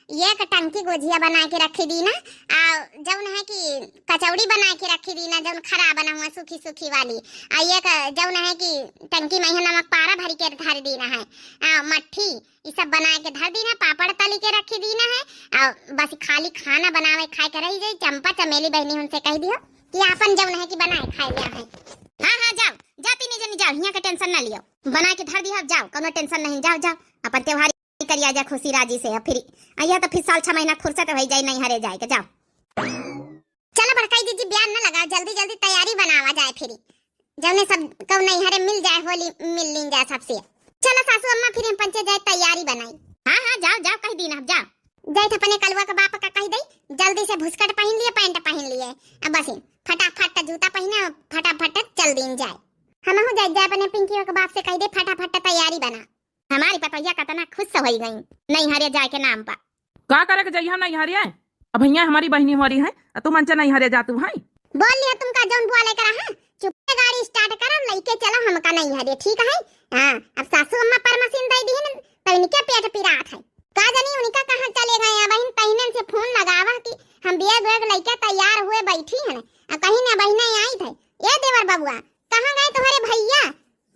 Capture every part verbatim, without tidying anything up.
एक टंकी गोझिया बनाए के रखी दीना, आ जौन है कि कचौड़ी बनाए के रखी दीना, जौन खराब बना हुआ सूखी सूखी वाली, आ एक जौन है कि टंकी में है नमक पारा भरी के धर दीना है, आ मट्ठी, ई सब बनाए के धर दीना, पापड़ तली के रखी दीना है, आ बस खाली खाना बनावे खाए के रही जाई। चंपा चमेली बहिनी उनसे कह दियो कि आपन जौन है कि बनाए खाए लिया है। हाँ, हाँ, जाओ, जाती नहीं जनी, जाओ, हियाँ के टेंशन ना लियो, बनाए के धर दिया, जाओ, कौनो टेंशन नहीं, जाओ, जाओ, अपन त्योहार करिया जा खुशी राजी से। अब फिर अइहा तो फिर साल छह महीना फुर्सत होइ जाए नैहरे जाए के। जाओ। चलो बड़काई जीजी, ब्याह न लगाओ, जल्दी जल्दी तैयारी बनावा जाए फिर, जौने सब कौ नैहरे मिल जाए, होली मिल लीन जाए सबसे। चलो सासू अम्मा, फिर हम पंचे जाए तैयारी बनाई। हाँ हाँ, जाओ जाओ, कह दीना, जाओ। जाए थे अपने कलुआ के बाप का कह दई, जल्दी से भुसकट पहन लिए, पैंट पहन लिए, अब बस फटाफट जूता पहने, फटाफट चल दीन जाए। हमहू जाए जाए अपने पिंकी के बाप से कह दे, फटाफट तैयारी बना। हमारी पतोहिया कतना खुश होइ गई नैहरे जाए के नाम पर। का करे के जइहा नैहरे? अब हियाँ हमारी बहिनी हो रही है, आ तू मनचे नैहरे जातू है। बोल लिया तुमका जौन बोले करा है, चुपे गाड़ी स्टार्ट करो, लइके चलो हमका नैहरे, ठीक है? हाँ, अब सासू अम्मा परमसिन दे दी न, तो इनके पेट पिरात है। का जानी उनका कहाँ चले गए हैं बहिन, तहिनन से फोन लगावा कि हम बैग वैग लइके तैयार हुए बैठी हैं, आ कहीं ना बहिना आई थे। ए देवर बबुआ, कहाँ गए तुम्हारे भैया?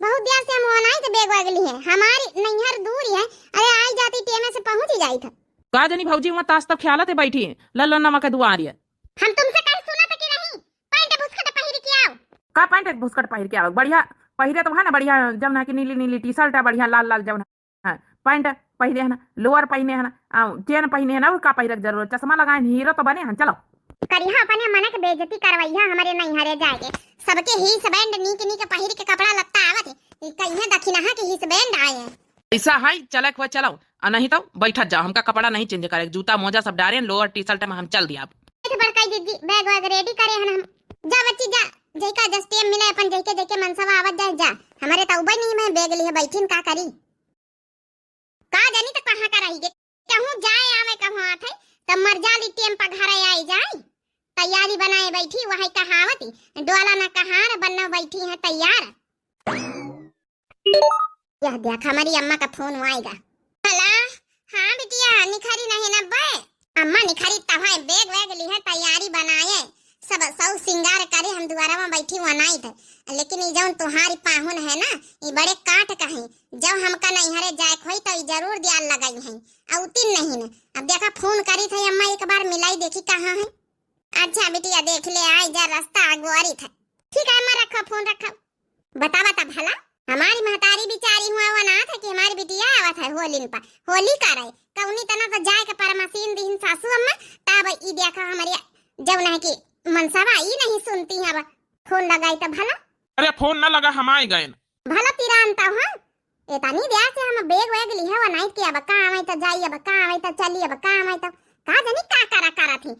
बहुत देर से हम ओनाई तो बैग वैग ली है, हमारी नैहर दूर ही है, अरे आई जाती टेमे से पहुँच ही जाई था। का जानी भौजी, वहाँ ताश तब ख्यालत है बैठी, लल्लन नमा के दुआर है। हम तुमसे कहीं सुना था कि नहीं, पैंट बुस्कट पहिर के आओ। का पैंट बुस्कट पहिर के आओ? बढ़िया पहिरे तो है ना, बढ़िया जौन है कि नीली नीली टी शर्ट है, बढ़िया लाल लाल जौन है पैंट पहिरे है ना, लोअर पहिने है ना, आ, चेन पहिने है ना, और का पहिरे के जरूरत? चश्मा लगाए हीरो तो बने हैं। चलो। करिहा अपने मन के बेइज्जती करवैहा हमरे नैहरे जाए के। सबके हिस बैंड नीक नीक पहिर के कपड़ा लत्ता आवत है, ई कहिए दखिनहा के हिस बैंड आए हैं। ऐसा है, चले के हुआ चलो, आ नहीं तो बैठत जाओ, हमका कपड़ा नहीं चेंज करे, जूता मोजा सब डारे, लोअर टी शर्ट में हम चल दिया। देख बड़काई दीदी, बैग वैग रेडी करे हन हम। जा बच्ची जा, जैका जस टेम मिले अपन जैके जैके मनसवा आवत जाए जा। हमारे तो उबे नहीं मैं बैग लिए बैठिन का करी। का जानी तो कहाँ का रही गे, कहूँ जाए आवे कहूँ आत है, तो मर जाली टेम पर घर आई जाए। तैयारी बनाए बैठी, वही कहावती, डोला ना कहार, बन्ना बैठी है तैयार। यह देख, हमारी अम्मा का फोन आएगा। हेलो, हाँ बिटिया, निखरी नहीं ना बे? अम्मा निखरी तब है, बैग वैग लिहे, तैयारी बनाए, सब सौ सिंगार करे, हम दुआरा में बैठी वनाई थे। लेकिन ई जौन तुहारी पाहुन है ना, ई बड़े काट का है, जब हमका नैहरे जाए के होई तो ई जरूर दियाल लगाई है, औती नहीं न। अब देखा फोन करी थे अम्मा, एक बार मिलाई देखी कहाँ है। अच्छा बिटिया, देख ले, आई जा, रास्ता अगुआरी था। ठीक है अम्मा, रखो फोन, रखो। बतावा ता भला, हमारी महतारी बिचारी हुआ वो ना था कि हमारी बिटिया आवत है होलिन पर, होली का रहे, कौनी तना तो जाए के परमसीन दीन सासू अम्मा, तब ई देखा हमारी जौन है कि मनसवा ई नहीं सुनती है। अब फोन लगाई तो भला। अरे फोन ना लगा, हम आए गए। भला तिरान तो हाँ, इतनी देर से हम बैग वैग लिहे वनाई के अब का आवे तो जाई, अब का आवे तो चली, अब का आवे तो का जानी का करा करा थी।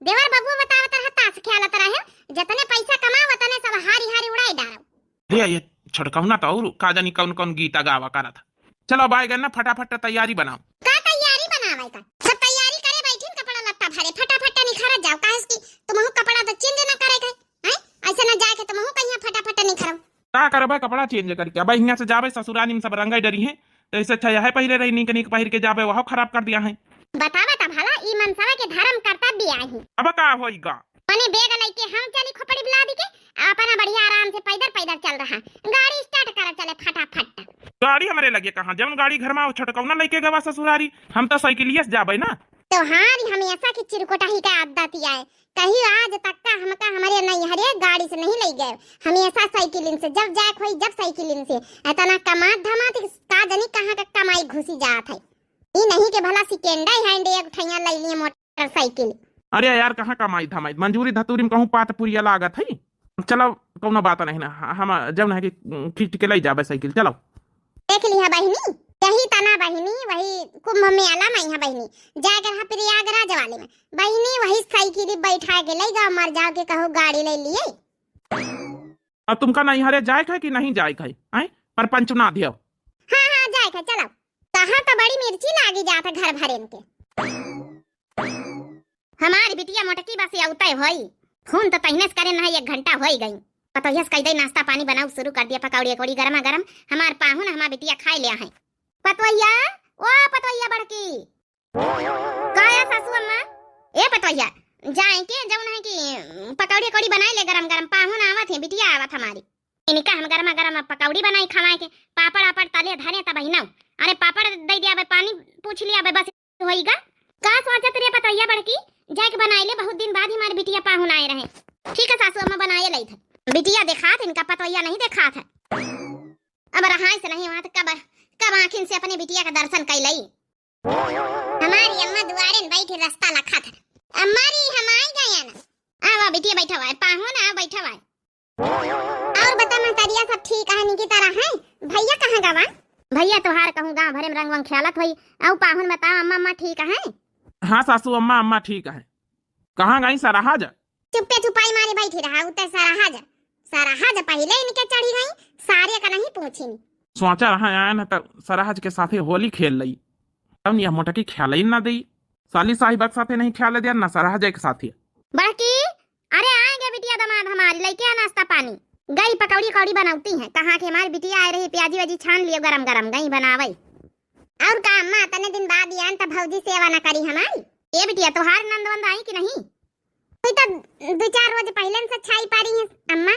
देवर बबुआ बतावत रहा, ताश खेलत रहे, जतने पैसा कमाओ, वतने सब हारी हारी उड़ाई डारो। अरे, ये छोटकहुना तो और का जानी कौन कौन गीता गावा करत है। चलो, अब आए गए ना, फटाफट तैयारी बनाओ। का तैयारी बनावे का? सब तैयारी करे बैठिन, कपड़ा लत्ता भरे, फटाफट निखरत जाओ, काहे कि तुमहू कपड़ा तो चेंज ना करे के, हैं? ऐसे ना जाए के तुमहू कहिया फटाफट निखरो। का करबे कपड़ा चेंज करके? अब हियां से जाबे ससुरारी में सब रंगाई डरी है, तो इससे अच्छा यह पहिरे रही, नीक नीक पहिर के जाबे, वह खराब कर दिया है। बतावा ता भला, ई मनसवा के धर्म कर्तव्य आही। अब का होइगा? मने बैग लइके हम चली खोपड़ी बिलादी के, अपना बढ़िया आराम से पैदर पैदर चल रहा। गाड़ी स्टार्ट कर चले फटाफट। गाड़ी हमरे लगे कहाँ? जौन गाड़ी घर में छोटकौना लइके गवा ससुरारी, हम तो साइकिलिए से जाबे ना। तोहारी हमेशा की चिरकुटाही का आदत आए, कहीं आज तक का हमका हमरे नैहरे गाड़ी से नहीं ले गए, हमेशा साइकिलिन से, जब जाए खोई जब साइकिलिन से। इतना कमात धमात का जानी कहाँ का कमाई घुसी जात है। ई नहीं के भला second hand एक ठैया ले लिए मोटरसाइकिल। अरे यार, कहाँ कमाई धमाई, मंजूरी धतूरी में कहूँ पात पुरिया लागत है। चलो, कौनो बात नहीं ना, हम जौन है कि खींच के ले जाबे साइकिल। चलो। देख लिहा बहिनी, यही तना बहिनी, वही कुंभ मेला में यहाँ बहिनी, जाए के रहा प्रयागराज वाले में बहिनी, वही साइकिल बैठा के ले जाओ, मर जाओ के कहो गाड़ी ले लिए। अब तुमका नैहरे जाए के है कि नहीं जाए के है? आए? पर पंचना दियो। हाँ, हाँ, जाए के, चलो। कहाँ तो बड़ी मिर्ची लागी जात है घर भरेन के। हमारी बिटिया मोटकी बस अउते होई। फोन तो तहिने से करे ना, एक घंटा होई गई। पतोहिया से कह दे नाश्ता पानी बनाऊ शुरू कर दिया, पकौड़ी अकौड़ी गरमा गरम। हमार पाहुन हमार बिटिया खाए ले आहे। पतोहिया, ओ पतोहिया बड़की। भैया, जाए के जौन है कि पकौड़ी अकौड़ी बनाए ले, गरम गरम पाहुन आवत है, बिटिया आवत हमारी। इनका हम गरमा गरम पकौड़ी बनाई खवाए के, पापड़ आपड़ तले धरे तब ही ना। अरे पापड़ दे दिया बे, पानी पूछ लिया बे, बस होइगा। का सोचत रे पतोहिया बड़की, जाए के बनाए ले, बहुत दिन बाद ही हमारे बिटिया पाहुन आए रहे। ठीक है सासू अम्मा, बनाए लई थे। बिटिया देखात इनका, पतोहिया नहीं देखात है। अब रहाई से नहीं वहां तो कब, कब आँखिन से अपने बिटिया का दर्शन कैलई। हमारी अम्मा दुआरे न बैठी रस्ता लखत है। अम्मा री, हम आई गए ना। आवा बिटिया, बैठा हुआ है, पाहुन आ बैठा हुआ है। और बता महतारिया, सब ठीक है, निकी तरह है? भैया कहाँ गवा? भैया तोहार कहूँ गाँव भरे में रंग वंग खेलत होई। अउ पाहुन बताओ, अम्मा, अम्मा ठीक है? हाँ सासू अम्मा, अम्मा ठीक है। कहाँ गई सरहज? चुप्पे चुपाई मारे बैठी रहा, उ ते सरहज, सरहज पहिले इनके चढ़ी गई, सारे का नहीं पूछिन। सोचा रहा आयन त सरहज के साथे होली खेल लई, तब यह मोटकी खेलई ना देई। साली साहिबा के साथे नहीं खेले दिया, ना सरहज के साथे। बड़की, अरे आए गे बिटिया दमाद हमारी, लइके आ नाश्ता पानी। गई पकौड़ी कौड़ी बनौती हैं, कहाँ के हमारी बिटिया आए रही, प्याजी वाजी छान लियो गरम गरम, गई बनावे। और का अम्मा, तने दिन बाद आयन त भौजी सेवा ना करी हमारी? ए बिटिया, तोहार नंद वंद आई कि नहीं? कोई तो दो चार रोज पहले से छाई पारी है अम्मा,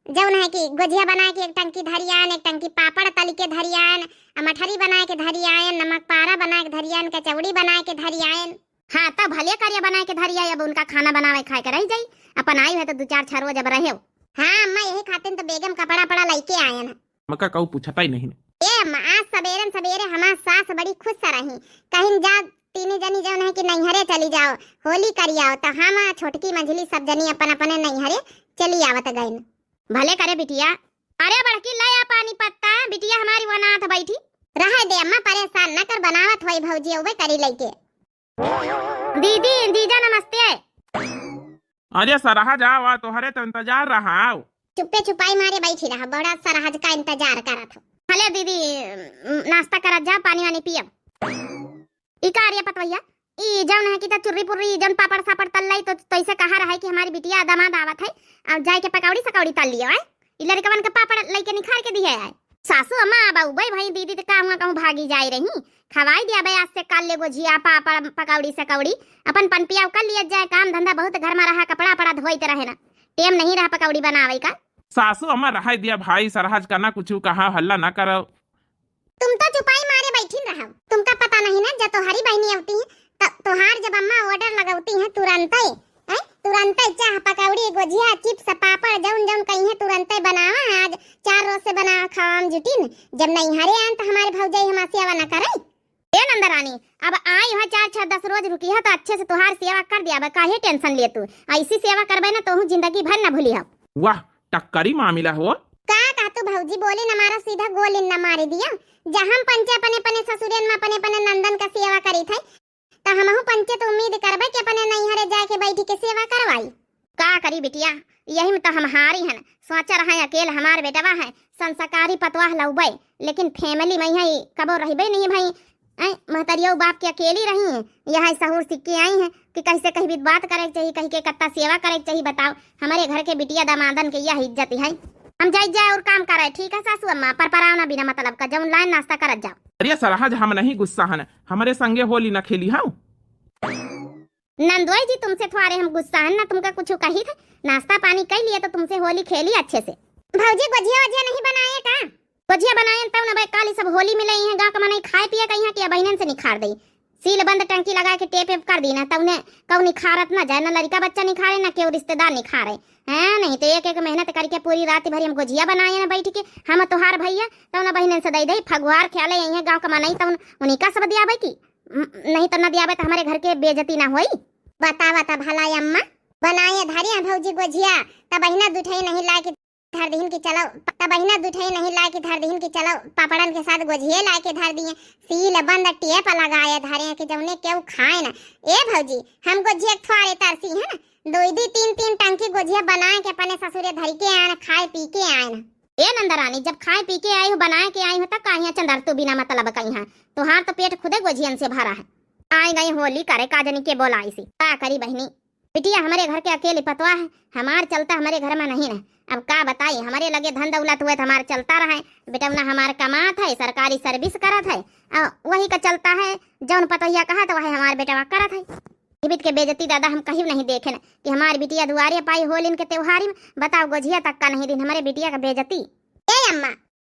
जौन है कि गोजिया बनाए के एक टंकी धरी आयन, एक टंकी पापड़ तली के धरी आयन, आ मठरी बनाए के धरी आयन, नमक पारा बनाए के धरी आयन, कचौड़ी बनाए के धरी आयन। हाँ, तब भले करिया बनाए के धरी आए, अब उनका खाना बनावे खाए के रह जाई, अपन आई है तो दो चार छह रोज अब रहे। हाँ अम्मा, यही खातिर तो बेगम कपड़ा पड़ा लइके आयन है। मका कहू पूछता ही नहीं। ए अम्मा, आज सबेरन सबेरे हमार सास बड़ी खुश रही, कहिन जा तीनी जनी जौन है कि नैहरे चली जाओ, होली करी आओ। तो हम छोटकी मंझली सब जनी अपन अपने नैहरे चली आवत गइन। भले करे बिटिया। अरे बड़की, ले आ पानी पत्ता, बिटिया हमारी वनात बैठी। रहे दे अम्मा, परेशान न कर, बनावत होई भौजी, उबे करी लइके। दीदी, जीजा नमस्ते। अरे सरहज आवा, तोहरे तो इंतजार रहा। चुप्पे चुपाई मारे बैठी रहा, बड़ा सरहज का इंतजार करत हो। भले दीदी, नाश्ता करत जा, पानी वानी पियब। ई का रे पतवैया, ई जौन है कि त चुर्री पुर्री, जौन पापड़ सापड़ तल लाई, तो तैसे कहा रहा है कि हमारी बिटिया दामाद आवत है, अब जाए के पकौड़ी सकौड़ी तल लियो है। ई लड़कवन के पापड़ लइके निखार के दिए है। सासू अम्मा, अब उबे भाई दीदी त का हुआ कहूँ भागी जाए रही, खवाई दिया बे आज से काल ले गोझिया, पापड़, पकौड़ी सकौड़ी, अपन पनपिया कर लिया जाए, काम धंधा बहुत घर में रहा, कपड़ा पड़ा धोइत रहे ना, टेम नहीं रहा पकौड़ी बनावे का। सासू अम्मा रहाई दिया भाई, सरहज का ना कुछ कहा, हल्ला ना करो। तुम तो चुपाई मारे बैठिन रहो, तुमका पता नहीं ना, जब तोहारी बहनी अवती है, त तोहार जब अम्मा order लगौती है तुरंते, हैं, तुरंते चाह, पकौड़ी, गोझिया, chips, पापड़, जौन जौन कही है तुरंते बनावा। आज चार रोज से बनावा खावा हम जुटिन, जब नैहरे आन त हमारे भौजाई हमार सेवा न करे। ए नंदरानी, अब आई है चार छह दस रोज रुकी है तो अच्छे से तोहार सेवा कर दिया बे, काहे tension ले तू, ऐसी सेवा करबे ना तोहू जिंदगी भर न भूली हो। वाह, टक्करी मामिला हो। का कहतू भौजी, बोली न मारा, सीधा गोली न मारी दिया। जहाँ हम पंचे अपने अपने ससुरेन में अपने अपने नंदन का सेवा करी थे, त हमहू पंचे तो उम्मीद करबे कि अपने नैहरे जाके बैठी के सेवा करवाई। का करी बिटिया, यही में तो हम हारी हन। सोचा रहे अकेल हमार बेटवा है, संस्कारी पतवाह लौबे, लेकिन family में है कबो रहबे नहीं भाई। ऐ, महतरियो बाप के अकेली रही हैं, यह सहूर सीख के आई हैं कि कैसे कही भी बात करे के चाहिए, कही के कत्ता सेवा करे के चाहिए। बताओ, हमारे घर के बिटिया दामादन के यह इज्जत है। हम जाई जाए और काम करे, ठीक है सासू अम्मा, पर परावना बिना मतलब का जौन लाइन नाश्ता करत जाओ। अरे सरहज, हम नहीं गुस्सा हन, हमारे संगे होली न खेली हाउ। नंदोई जी, तुमसे थोड़े हम गुस्सा हन, ना तुमका कुछ कही थे, नाश्ता पानी कर लिए तो तुमसे होली खेली अच्छे से। भौजी, गोझिया वोझिया नहीं बनाए का? गोझिया बनाए तब ना भाई, काली सब होली मिले हैं, गाँव का मनई खाए पिए कहीं कि बहनन से निखार दे। सील बंद टंकी लगा के टेप वेप कर दी ना, तब उन्हें कहू निखारत ना जाए, ना लड़का बच्चा निखारे, ना केहू रिश्तेदार निखारे। हैं, नहीं तो एक एक मेहनत करके पूरी रात भरी हम गोझिया बनाए ना बैठ के, हम तोहार भैया, तब ना बहनन से दे दे, फगुआर ख्याले यही गाँव का मनई, तब उन्हीं का सब दिया भाई की। म-, नहीं तो न दियाबे तो हमारे घर के बेइज्जती ना होई। बतावा त भला अम्मा, बनाए धरी हैं भौजी गोझिया, त बहिना दुठई नहीं लाए के धर दिहिन कि चलो, त बहिना दुठई नहीं लाए के धर दिहिन कि चलो, पापड़न के साथ गोझिए लाए के धर दिए, सील बंद टेप लगाए धरे कि जौने केहू खाए ना। ए भौजी, हम गोझिया के थोड़े तरसी है ना, दो दो तीन तीन टंकी गोझिया बनाए के अपने ससुरे धरी के आए ना, खाए पी के आए ना। ए नंदरानी, जब खाए पी के आई हो, बनाए के आई हो, त काहे चंदर तू बिना मतलब कहीं है? तोहार तो पेट खुदे गोझियन से भरा है। आए गई होली करे, का जनी के बोलाई सी। का करी बहिनी, बिटिया हमरे घर के अकेली पतवा है, हमार चलता हमरे घर में नहीं रहे। अब का बताई, हमरे लगे धन दौलत हुए तो हमार चलता रहे, बेटौना हमार कमात है, सरकारी service करत है, आ वही का चलता है, जौन पतोहिया कहा तो वही हमार बेटवा करत है। जीवित के बेइज्जती दादा हम कहीं नहीं देखे न कि हमार बिटिया दुआरे पाई होलिन के त्योहारी में। बताओ, गोझिया तक का नहीं दिन, हमरे बिटिया का बेइज्जती। ए अम्मा,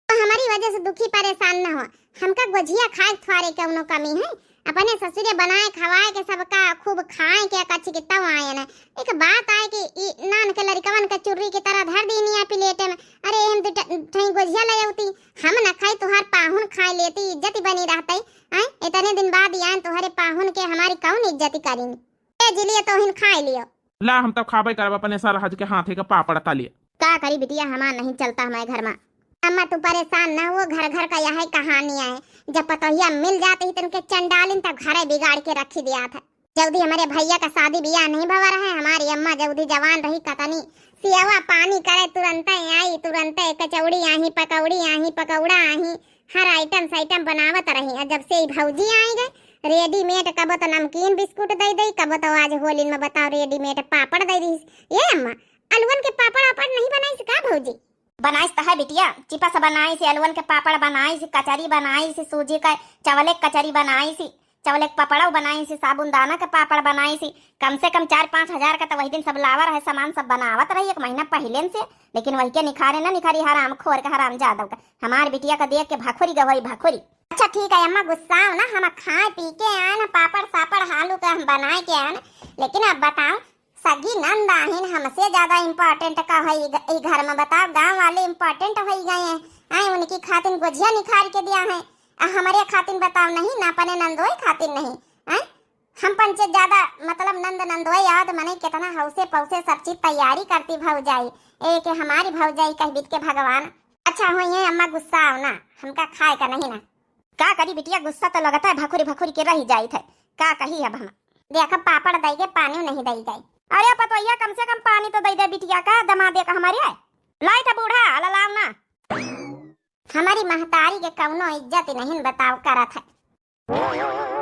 तो हमारी वजह से दुखी परेशान न हो, हमका गोझिया खाए थ्वारे कौनो कमी है? अपने ससुरे बनाए खवाए के सबका खूब खाए के कच्ची के तब आए न। एक बात आए कि ई नान के लड़िकवन के चुर्री की तरह धर दीनी आ प्लेटे में। अरे हम दू ठ-, ठई गोझिया ले अउती, हम न खाई, तुहार पाहुन खाए लेती, इज्जत बनी रहतई। आए, इतने दिन बाद आयन तुहरे पाहुन के हमारी कौन इज्जत करीन? ए जिलिए तोहिन खाए लियो। ला हम तब खाबे करब अपने सरहज के हाथे के पापड़ तलिए। का करी बिटिया, हमार नहीं चलता हमारे घर में। अम्मा तू परेशान न हो, घर घर का यह कहानी है। जब पतोहिया मिल जाती ही तनके चंडालिन तब घरे बिगाड़ के रखी दिया था। जल्दी हमारे भैया का शादी बियाह नहीं भवा रहे, हमारी अम्मा जल्दी जवान रही कतनी सियावा पानी करे, तुरंते आई, तुरंते कचौड़ी आही, पकौड़ी आही, पकौड़ा आही, हर आइटम साइटम बनावत रही। और जब से ई भौजी आई गए, रेडीमेड कबो तो नमकीन बिस्कुट दे दे, कबो तो आज होली में बताओ रेडीमेड पापड़ दे दी। ये अम्मा, अलुअन के पापड़ वापड़ नहीं बनाई से का भौजी? बनाइस त है बिटिया, चिपस बनाइस, अलुअन के पापड़ बनाइस, कचरी बनाइस, सूजी का, चवले के कचरी बनाइस, चवले के पापड़ो बनाइस, साबुनदाना के पापड़ बनाइस। कम से कम चार पाँच हजार का तो वही दिन सब लावा रहे, सामान सब बनावत रही एक महीना पहिले से। लेकिन वही के निखारे ना निखारी, हराम खोर के, हराम जादव का। हमार बिटिया का देख के भखुरी गवई भखुरी। अच्छा ठीक है अम्मा, गुस्साओ ना, हम खाए पी के आए ना, पापड़ सापड़ आलू के हम बनाए के आए ना। लेकिन अब बताओ, सगी नंद आहिन, हमसे ज्यादा इम्पोर्टेंट का है ई घ-, ई घर में? बताओ, गांव वाले इम्पोर्टेंट हो गए हैं। आए उनकी खातिन गोझिया निखार के दिया है, आ हमारे खातिन बताओ नहीं ना, अपने नंदोई खातिन नहीं। आए हम पंचे ज्यादा, मतलब नंद नंदोई याद मने कितना हौसे पौसे सब चीज तैयारी करती भौजाई। ए के हमारी भौजाई कह बीत के भगवान। अच्छा होई है अम्मा, गुस्सा आओ ना, हमका खाए का नहीं ना। का करी बिटिया, गुस्सा तो लगता है, भखुरी भखुरी के रही जाइत है। का कही अब हम? देख, पापड़ दई के पानी नहीं दई गई। अरे पतोहिया, कम से कम पानी तो दई दे बिटिया का, दमादे का हमारे। लाई था बूढ़ा, ललाव ना। हमारी महतारी के कौनो इज्जत नहीं बताओ करत है।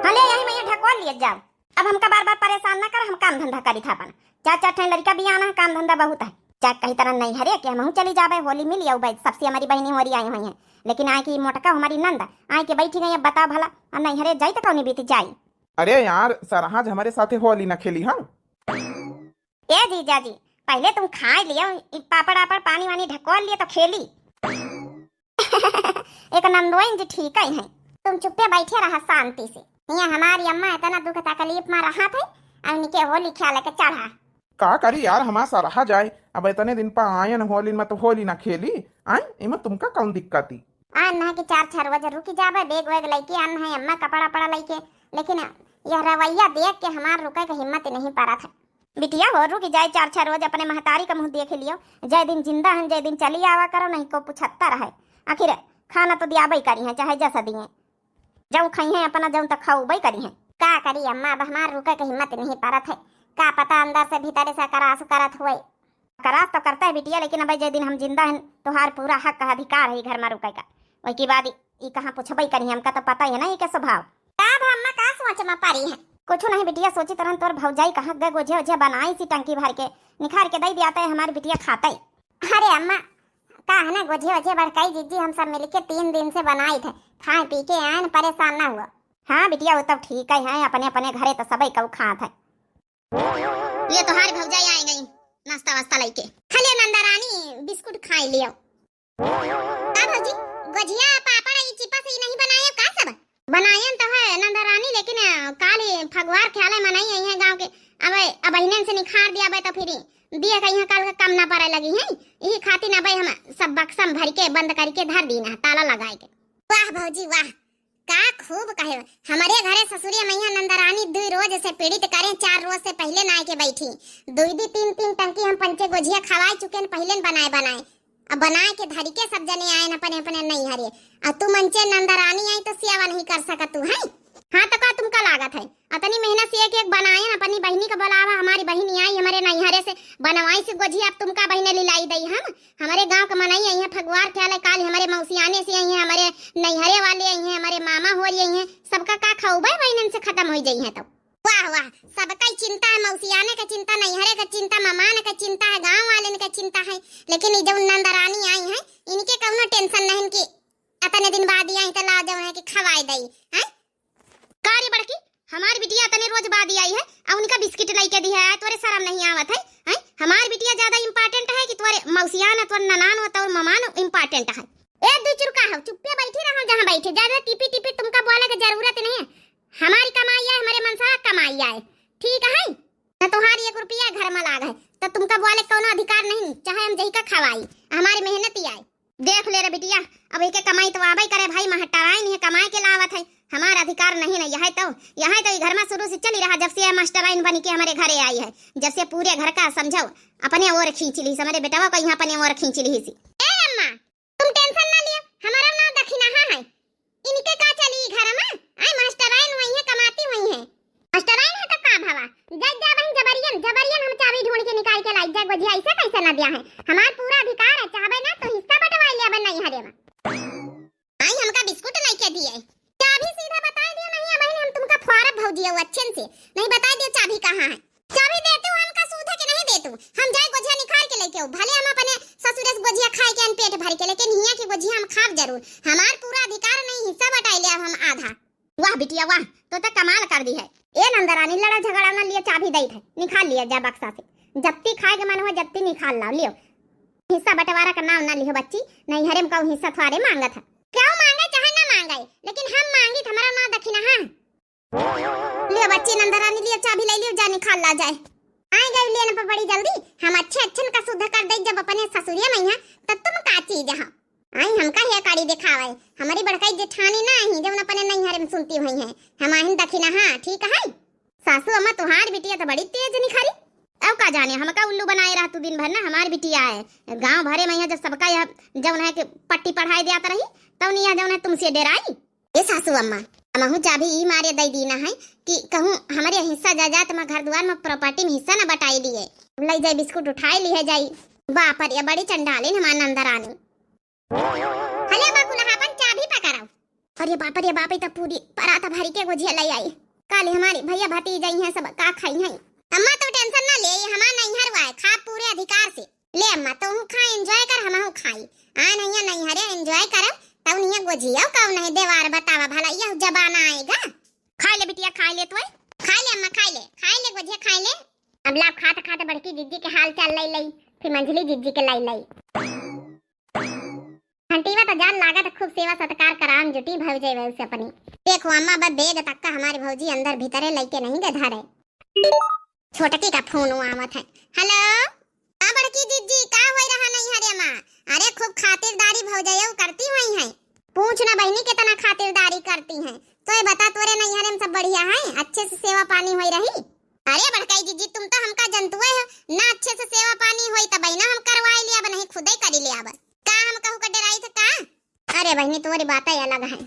हले यही में ये ढकोल लिए जाओ। अब हमका बार बार परेशान ना कर, हम काम धंधा करी था अपन। चार चार ठे लड़का भी आना है, काम धंधा बहुत है। चाहे कही तरह नहीं हरे कि हमहू चली जाबे, होली मिल आऊ भाई, सबसे हमारी बहनी होरी आई हुई है। लेकिन आए कि मोटका हमारी नंद आए के बैठी गई, अब बताओ भला, और नहीं हरे जाई तो कौनी बीत जाई। अरे यार, सरहज हमारे साथे होली ना खेली हम। ए जीजा जी, पहले तुम खाए लियो, ई पापड़ आपड़ पानी वानी ढकोल लिए तो खेली। एक नंदोइन जी ठीक ही हैं, तुम चुप्पे बैठे रहा शांति से। यहाँ हमारी अम्मा इतना दुख तकलीफ में रहा थे, अब इनके होली ख्याल के चढ़ा। का करी यार, हमार सरहज आए, अब इतने दिन पा आयन होली में तो होली ना खेली, आए इमा तुमका कौन दिक्कत ही? आन है कि चार छह रोज रुकी जाबे, बैग वैग लइके आन है अम्मा, कपड़ा पड़ा लइके, लेकिन यह रवैया देख के हमार रुके के हिम्मत नहीं परत है। बिटिया हो, रुकी जाए चार छह रोज, अपने महतारी का मुँह देख लियो। जय दिन जिंदा हन, जय दिन चली आवा करो, नहीं को पुछत्ता रहे। आखिर खाना तो दियाबे करी है, चाहे जैसा दिए। जौन खइहें अपना, जौन त खउबे करिहें। का करी अम्मा, अब हमार रुके के हिम्मत नहीं परत है। का पता अंदर से भीतर से करास करत हुए। करास तो करता है बिटिया, लेकिन अब जे दिन हम जिंदा हैं, तोहार पूरा हक है, अधिकार है ई घर में रुके का। वही के बाद ई, ई कहाँ पूछबे करिहें, हमका तो पता ही है ना ई के स्वभाव। का अब अम्मा का सोच में परी है? कुछ नहीं बिटिया, सोचित रहन तोर भौजाई कहाँ गए, गोझे ओझे बनाई सी टंकी भर के, निखार के दे दिया तय हमार बिटिया खाते। अरे अम्मा, का है ना, गोझे ओझे बड़काई जीजी हम सब मिलके तीन दिन से बनाई थे, खाए पी के आए न, परेशान ना हुआ। हाँ बिटिया, वो तब ठीक है, हैं अपने अपने घरे तो सबई कऊ खात है। ये तोहार भौजाई आई गई नाश्ता वास्ता लेके। हले नंदा रानी बिस्कुट खाई लियो। का भौजी, गोझिया पापड़ ई चिपस ई नहीं बनाए का सब? बनायन तो है नंदा रानी, लेकिन, अ, काल ही फगुआर ख्याल है मनई आई है गाँव के। अब, अब बहिनन से निखार दिया बे तो फिर दिए का यहाँ काल का कम ना पड़े लगी है। यही खातिर अब हम सब बक्सम भर के बंद करके धर दीना है ताला लगाए के। वाह भौजी वाह, का खूब कहे। हमारे घरे ससुरिया मैया नंदा रानी दुई रोज से पीड़ित करें, चार रोज से पहले ना आए के बैठी। दुई दी तीन तीन टंकी हम पंचे गोझिया खवाए चुके हैं, पहले न बनाए बनाए। अब बनाए के धरी के सब जने आए न अपने अपने नैहरे। अब तू मंचे नंदा रानी आई तो सियावा नहीं कर सकत तू है? हाँ तो का तुमका लागत है? अतनी मेहनत से एक एक बनाए न, अपनी बहिनी का बुलावा, हमारी बहिनी आई हमारे नैहरे से बनवाई से गोझिया, अब तुमका बहिने लिलाई दई हम? हमारे गाँव के मनई आई हैं, फगुआर ख्याल है, काल हमारे मौसियाने से आई हैं, हमारे नैहरे वाले आई हैं, हमारे मामा होरी आई हैं, सबका का खउबे बहिनन से खत्म हो जाई है तो। वाह वाह, सबका ही चिंता है, मौसियाने का चिंता, नैहरे का चिंता, ममान का चिंता है, गाँव वाले का चिंता है, लेकिन ये जो नंदरानी आई हैं, इनके कौनो टेंशन नहीं कि अतने दिन बाद ही आई तो ला जौन है कि खवाए दई, हैं? का रे बड़की, हमार बिटिया अतने रोज बाद ही आई है, आ उनका बिस्किट लइके दिहे, आय तोरे सरम नहीं आवत है, हैं? हमार बिटिया ज्यादा important है कि तोरे मौसियान, तोरे ननान, तोरे ममान important है? ए दुई चुरका हो, चुप्पे बैठी रहो जहाँ बैठे, ज्यादा टिपी टिपी तुमका बोले के जरूरत नहीं है। हमारी कमाई आय, हमरे मनसा कमाई आय, ठीक है? न तोहार एक रुपया घर में लाग है, तो तुमका बोले कौनो अधिकार नहीं, चाहे हम जही का खवाई, हमारी मेहनत ही आय। देख ले रे बिटिया, अब एके कमाई तो आबे करे भाई, महटराइन है कमाए के लावत है, हमार अधिकार नहीं न। यह तो, यह तो ई घर में शुरू से चली रहा, जब से यह मास्टराइन बन के हमरे घरे आई है, जब से पूरे घर का समझो अपने ओर खींच ली, हमरे बेटवा को यहाँ अपने ओर खींच ली सी। ए अम्मा, तुम tension ना लियो, हमारा नाम दखिनहा है, इनके का चली घर में? आई मास्टराइन हुई है, कमाती हुई है। मास्टराइन है तो का भवा, जा, जा बहन, जबरियन, जबरियन हम चाबी ढूंढ के निकाल के लाई, जा गोझिया ऐसे कैसे ना दिया है? हमार पूरा अधिकार है, चाहबे ना तो हिस्सा बंटवाई ले, अब नहीं हरे में। आई हमका बिस्कुट लइके दिए, चाबी सीधा बताई दियो, नहीं अब हम तुमका फोड़ब भौजी, अच्छे से नहीं बताई दियो चाबी कहाँ है। चाबी देतू हमका सूधे के नहीं देतू, हम जाए गोझिया निकाल के लेके आऊ, भले हम अपने ससुरे से गोझिया खाए के अनपेट भर के, लेकिन हियाँ की गोझिया हम खाब जरूर। हमार पूरा अधिकार नहीं, हिस्सा बटाई ले अब हम आधा। वाह बिटिया वाह, तो ते कमाल कर दी है। ए नंदरानी, लड़ा झगड़ा ना, लियो चाबी दई है, निकाल लिया जा बक्सा से, जत्ती खाए के मन हो जत्ती निकाल लाओ, लियो। हिस्सा बंटवारा का नाम ना लिहो बच्ची, नहीं हरे में कहूँ हिस्सा थोड़े मांगत है। क्यों मांगे चाहे ना मांगे, लेकिन हम मांगी तो हमारा ना दखिनहा है। लियो बच्ची नंदरानी, लियो चाबी ले लियो, जा निकाल ला जाए। आए गए लेने पर बड़ी जल्दी, हम अच्छे अच्छन का शुद्ध कर दे जब अपने ससुरिया में है, तब तुम का चीज है? आई हमका हे काड़ी दिखावे, हमारी बड़काई जेठानी ना ही जौन अपने नैहरे में सुनती हुई है, हम आहिन दखिनहा, ठीक है? सासू अम्मा, तुहार बिटिया तो बड़ी तेज निखरी। अब का जाने, हमका उल्लू बनाए रहा तू दिन भर ना, हमार बिटिया है। गांव भरे में यहाँ जब सबका यह जौन है कि पट्टी पढ़ाई दिया रही, तब नहीं यह जौन है तुमसे डेराई। ए सासू अम्मा, हमहू चाबी ई मारे दई दीना है कि कहूँ हमरे हिस्सा जायदाद में, घर दुआर में, property में हिस्सा न बटाई लिए। लई जाई बिस्कुट उठाई लिहे जाई। बाप रे, बड़ी चंडालिन हमार नंदरानी। हले बकुलहा, अपन चाबी पकड़ाओ। अरे बाप रे बाप, ई त पूरी परात भरी के गोझिया लई आई। काले हमारी भैया भतीजा आई हैं, सब का खाई हैं। अम्मा तो tension ना ले, ये हमार नैहर हुआ है, खा पूरे अधिकार से। ले अम्मा, तोहू खा, enjoy कर, हमहू खाई। आ नैया नैहरे enjoy करब, तब नैया गोझिया का नहीं देवार बतावा भला, यह जमाना आएगा। खाई ले बिटिया, खाई ले तोय। खाई ले अम्मा, खाई ले, खाई ले गोझिया, खाई ले। अब लाओ खात खात बड़की जिज्जी के हाल चाल लई लई, फिर मंझली जिज्जी के लई लई। घंटीवा तो जान लागत खूब सेवा सत्कार कराम जुटी भौजी वैसे अपनी। देखो अम्मा, बस bag तक का हमारी भौजी अंदर भीतरे लइके नहीं गए धरे। छोटकी का फोन आवत है। हेलो, का बड़की जिज्जी, का होई रहा नैहरे मा? अरे खूब खातिरदारी भौजयऊ करती हुई हैं। पूछ ना बहिनी कितना खातिरदारी करती हैं। तो ये बता तोरे नैहरे में सब बढ़िया है, अच्छे से सेवा पानी होई रही? अरे बड़काई जिज्जी, तुम तो हमका जनतुए हो, ना अच्छे से सेवा पानी होई त बहिना हम करवाई लिया, अब नहीं खुदे करी लिया। अब का हम कहू का डराई थे का? अरे बहिनी, तुम्हारी बात ही अलग है।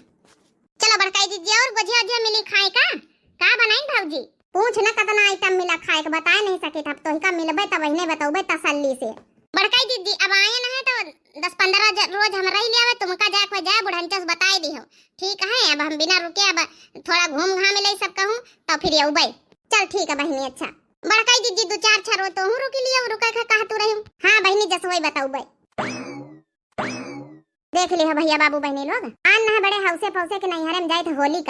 चलो बड़काई दीदी, और गोझिया ओझिया मिली खाए का? का बनाई भौजी? पूछ न कितना item मिला खाए के, बताए नहीं सकित। अब तोहिका मिलबे तब वही बतौबे तसल्ली से। बड़काई दीदी, अब आए न है तो दस पन्द्रह ज-, रोज हम रह लिया, तुमका जाए को जाए, बुढ़ंचा से बताए दी हो, ठीक है? अब हम बिना रुके अब थोड़ा घूम घाम ले सब कहूँ तो फिर अउबे। चल ठीक है बहिनी, अच्छा। बड़काई दीदी, दो चार छह रोज तो हूँ रुकी लियो, रुके के कहा तू रही। हाँ बहिनी, जसवई बतौबे। देख लिहो भैया बाबू बहिनी लोग, आन न बड़े हौसे फौसे के नैहरे में जाइत होली